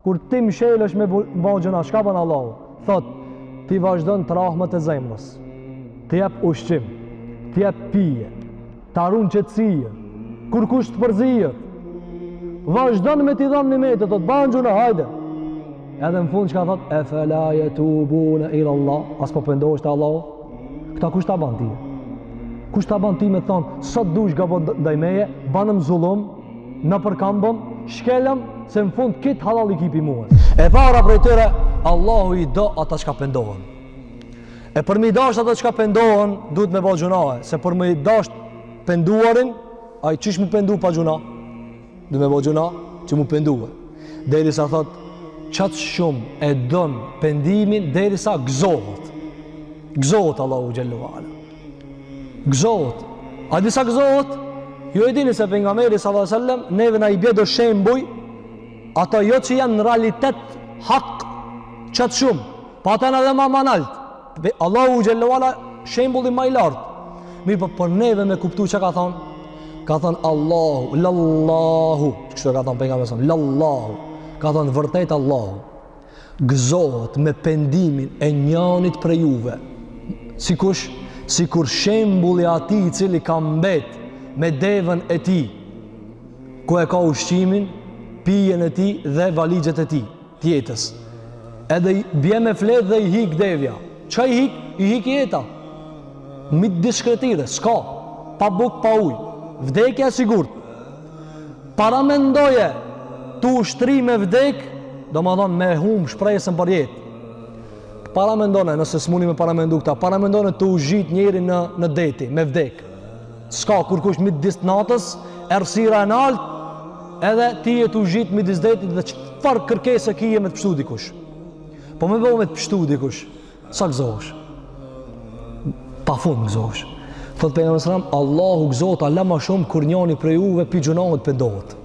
Kur ti mshelesh me ba gjynah, çka ban Allahu? Thot, ti vazhdon të rahmet e zemrës, të jep ushqim, të jep pije, ta run qetësinë, kurkush s'të përzihet, vazhdon me t'i dhanë nimete, thot, ban gjynah, hajde. Edhe në fund çka thot, efela jetubune ila Allah, a s'po pendohesh te Allahu? Këta kush ta ban ti? Kush ta ban ti me thonë, sa dush gabo ndaj meje, banëm zullum, Nëpërkambëm, shkelëm, se në fund krejt hallall i ki pi mue. E para prej tyre, Allahu i do ata çka pendohen. E për me i dasht ata çka pendohen, duhet me ba gjynahe, se për me i dasht penduarin, ai qysh mu pendu pa gjynah? Duhet me ba gjynah që mu pendue. Derisa thot, qaq shumë e don pendimin, derisa gëzohet. Gëzohet Allahu xhelle ve ala. Gëzohet. A di sa gëzohet? Ju e dini se pejgamberi sallallahu alajhi wasallam neve na i bje do shembuj ato jo që janë në realitet hak qaq shumë, po ata janë edhe ma ma nalt. Allahu xhelle ve ala shembulli ma i lartë. Mirëpo për neve me kuptu çka ka thonë? Ka thonë Allahu, lallahu, kështu e ka thonë pejgamberi sallallahu alajhi wasallam, lallahu. Ka thonë vërtet Allahu. gëzohet me pendimin e njanit prej juve. Si kush? Sikur shembulli atij i cili ka mbet me devën e tij, ku e ka ushqimin, pijen e tij dhe valixhet e tij, të jetës. Edhe bje me flet dhe i hik devja. Çka i hik? I hik jeta. Midis shkretire, s'ka. Pa bukë, pa ujë. Vdekja e sigurt. Paramendoje tu u shtri me vdek, domethonë me hum shpresën për jetë. Paramendone, nëse s'muni me paramendu këta, paramendone tu u zhyt njeri në, në deti, me vdek. S'ka kurkush midis natës, errësira e naltë, edhe ti je tu u zhyt midis detit dhe çfarë kërkese kije me të pshtu dikush. Po me bo me të pshtu dikush, Sa gëzohesh? Pa fund gëzohesh. Thot pejgamberi sallam, Allahu gëzohet ala ma shumë kur njani prej juve pi gjynahit pendohet.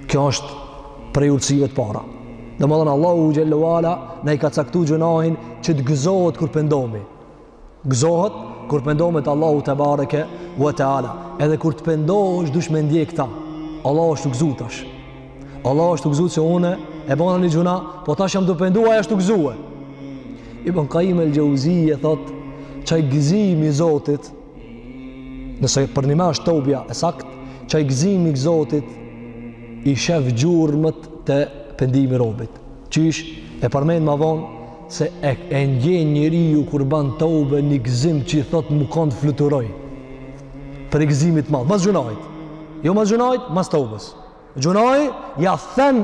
Kjo është prej urtësive të para. Domethonë Allahu xhelle ve ala na i ka caktu gjynahin që të gëzohet kur pendohemi. Gëzohet kur pendohemi te Allahu tebareke ve teala. Edhe kur të pendohesh dush me ndje këta. Allahu është tu gëzu tash. Allahu është tu gëzu që une e bona një gjynah, po tash jam tu pendu, ai është tu gëzue. Ibn Kajim el Xheuzije thot, qaj gëzimi i Zotit, nëse përnime është tobja e sakt, qaj gëzimi i Zotit, i shef gjurmët te pendimi i robit. Qysh, e përmend ma vonë, se e, e ndjen njeriu kur ban tobe një gëzim që i thot mu kanë fluturoj. Prej gëzimit madh, mas gjynahit. Jo mas gjynahit, mas tobës. Gjynahi ja then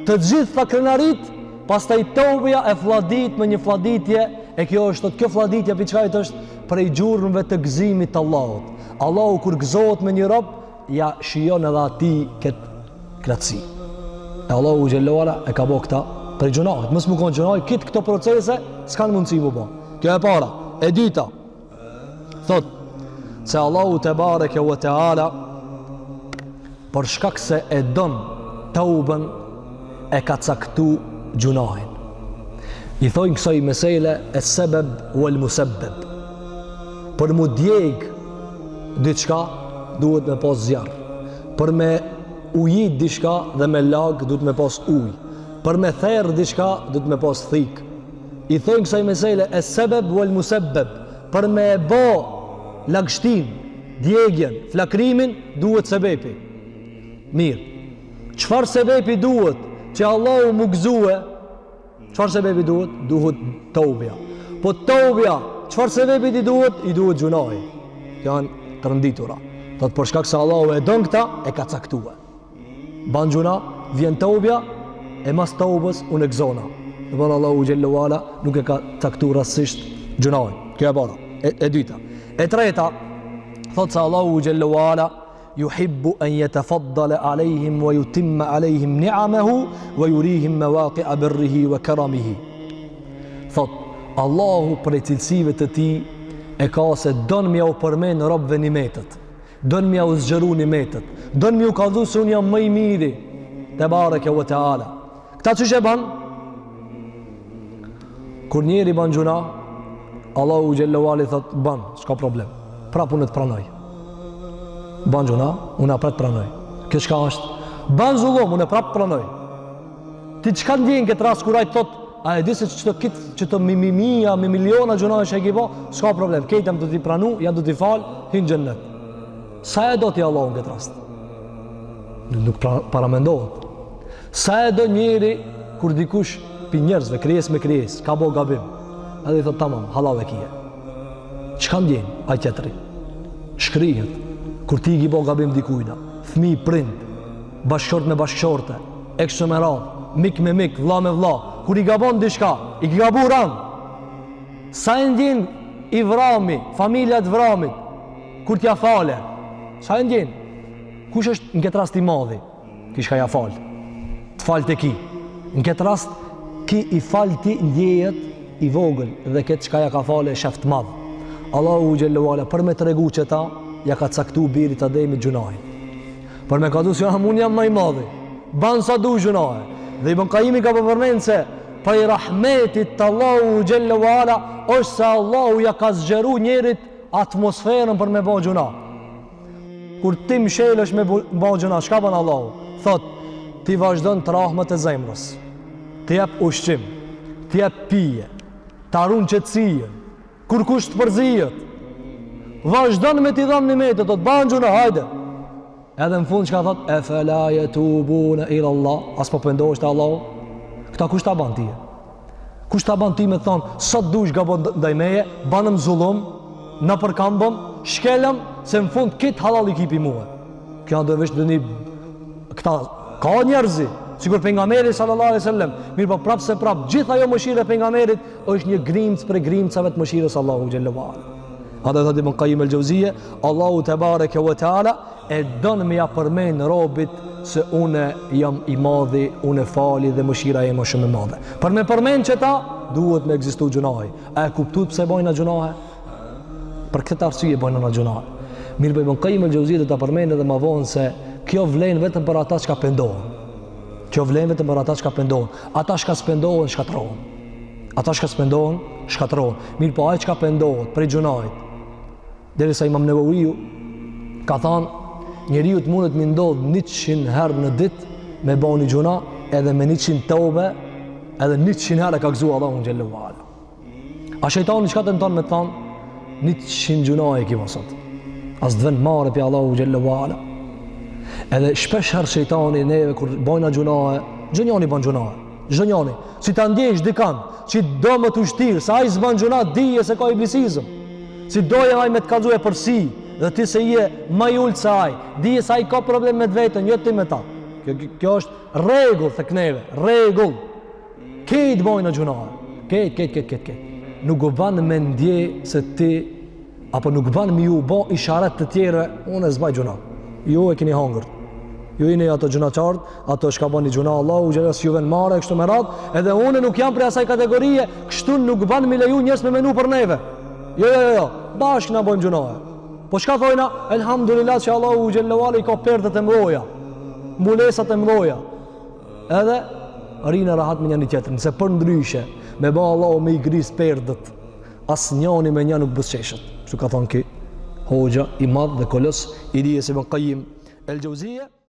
të gjitha krenaritë, pastaj tobja e flladit me një flladitje, e kjo është, kjo flladitje pi çkajt është prej gjurmëve të gëzimit të Allahut. Allahu kur gëzohet me një rob, ja shijon edhe atij këtë knaqësi. E Allahu xhelle ve ala e ka bo këta prej gjynahit. Mos me konë gjynahi, krejt këto procese s'kanë mundësi mu bo. Kjo e para. E dyta, thot se Allahu tebareke ve teala për shkak se e don teuben e ka caktu gjynahin. I thojnë kësaj mesele es sebeb wal musebbeb. Për mu djeg diçka duhet me pas zjarr. Për me ujit diçka dhe me lag duhet me pas ujë. Për me therr diçka duhet me pas thikë. I thojnë kësaj mesele es sebeb wal musebbeb. Për me e bo lagështinë, djegjen, flakrimin, duhet sebepi. Mirë. Çfarë sebepi duhet që Allahu mu gëzue? Çfarë sebepi duhet? Duhet tobja. Po tobja, çfarë sebepi i duhet? I duhet gjynahi. Kjo janë të renditura. Thot për shkak se Allahu e don këta, e ka caktue. Ban gjynah, vjen tobja, e mas tobës unë e gëzona. Dhe Allahu xhelle ve ala nuk e ka caktu rastësisht gjynahin. Kjo e para. E, e dyta. E treta, thot se Allahu xhelle ve ala juhibbu en jetefaddale alejhim wa jutimme alejhim niamehu wa jurihim mevakia birrihi wa keramihi. Thot, Allahu prej cilësive të tij e ka se don me jau përmen robve nimetet. Don me jau zgjeru nimetet. Don me ju kallzu se unë jam më i miri. Tebareke ve teala. Këta qysh e ban? Kur njeri ban gjynah, Allahu xhelle ve ala thot, ban, s'ka problem. Prap unë të pranoj. Ban gjynah, unë prap të pranoj. Kjo çka është? Ban zullum, unë prap të pranoj. Ti çka ndjen këtë rast kur ai thot, a e di se çto kit qito mi mi mija, mi miliona gjynahe që i ki bo, s'ka problem, kejt jam tu t'i pranu, jam tu t'i fal, hin xhennet. Sa e do ti Allahun këtë rast? Nuk pra, paramendohet. Sa e do njeri kur dikush pi njerëzve, krijesë me krijesë, ka bo gabim. Edhe i thot tamam, hallall e kije. Çka ndjen ai tjetri? Shkrihet. Kur ti i ki bo gabim dikujna, fëmijë prind, bashkëshort me bashkëshorte, e kështu me radhë, mik me mik, vlla me vlla, kur i gabon diçka, i ki gabu ran. Sa e ndjen i vrami, familja e t'vramit, kur t'ja fale, sa e ndjen? Kush është në këtë rast i madhi? Ky çka ja fal. Të falte ky. Në këtë rast, ky i falti ndjehet i vogël dhe këtë çka ja ka falë e shef të madh. Allahu xhelle ue ala, për me tregu qeta, ja ka caktu birit Ademit gjynahin. Për me kallzu se jam, unë jam ma i madhi. Ban sa du gjynahe. Dhe Ibn Kajimi ka përmend se prej rahmetit të Allahu xhelle ue ala, është se Allahu ja ka zgjeru njerit atmosferën për me bo gjynah. Kur ti mshelesh me bo gjynah, çka bën Allahu? Thot, ti vazhdon të rahmet e zemrës. Të jep ushqim, të jep pije, ta run qetësinë. Kurkush s'të përzihet. Vazhdon me t'i dhënë nimete, thot ban gjynah, hajde. Edhe në fund çka thot, e fela jetubune ila Allah, a s'po pendohesh te Allahu? Këta kush ta ban ty? Kush ta ban ty me thonë, sa dush gabo ndaj meje, banëm zullum, nëpërkambëm, shkelëm, se në fund kit hallall i ki pi mue. Kjo do veç një, këta, ka njerëzi, sikur pejgamberi sallallahu alaihi wasallam, mirëpo prapë se prapë, gjithë ajo mëshirë e pejgamberit është një grimcë prej grimcave të mëshirës Allahu xhelle ue ala. Andaj thotë Ibn Kajim el-Xheuzije, Allahu tebareke ve teala, e don me ja përmend robit se une jam i madhi, une fali dhe mëshira ime është shumë e madhe. Për me përmend qeta, duhet me ekzistu gjynahi. A e kuptuat pse bojna gjynahe? Për këtë arsye bojna na gjynahe. Mirëpo Ibn Kajim el-Xheuzije do ta përmend edhe ma vonë se kjo vlen vetëm për ata çka pendohen. Kjo vlen vetëm për ata çka pendohen. Ata çka s'pendohen, shkatrohen. Ata çka s'pendohen, shkatrohen. Mirëpo ai çka pendohet prej gjynahit, Derisa Imam Neveviu ka thanë, njeriut mundet me i ndodh 100 herë në ditë me ba një gjynah edhe me 100 teube, edhe 100 herë e ka gëzu Allahun xhelle ue ala. A shejtani çka tenton me thanë? 100 gjynahe i ki bo sot. A s'të vjen marre pi Allahu xhelle ue ala. Edhe shpesh herë shejtani neve kur bojna gjynahe, çdo njani ban gjynahe. Çdo njani, si ta ndjesh dikan, që do me t'u shtirë, se ai s'ban gjynah, dije se ka iblisizëm. Si doje ai me të kallzu epërsi, dhe ti se je ma i ulët se ai, dije se ai ka problem me të vetën, jo ti me ta. Kjo, kjo është rregull, tek neve, rregull. Kejt bojna gjynahe, kejt, kejt, kejt, kejt, kejt. Nuk ban me ndje se ti apo nuk ban me ju bo isharet të tjerëve, unë s'baj gjynah. Ju e keni hangër. Ju jeni ato gjynahqarët, ato çka bani gjynah Allahu xhela s'ju vjen marre kështu me radhë, edhe unë nuk jam prej asaj kategorie, kështu nuk ban me leju njerëz me menu për neve. Jo, jo, jo, jo, bashkë na bojmë gjynahe. Po çka thojna? Elhamdulillah që Allahu xhelle ue ala i ka perdet e mdhoja, mbulesat e mdhoja. Edhe rrina rahat me njani tjetrin, se përndryshe me ba Allahu me i gris perdet. Asnjani me një nuk buzëqeshet. Kështu ka thonë ky hoxha i madh dhe kolos i dijes Ibn Kajim el Xheuzije.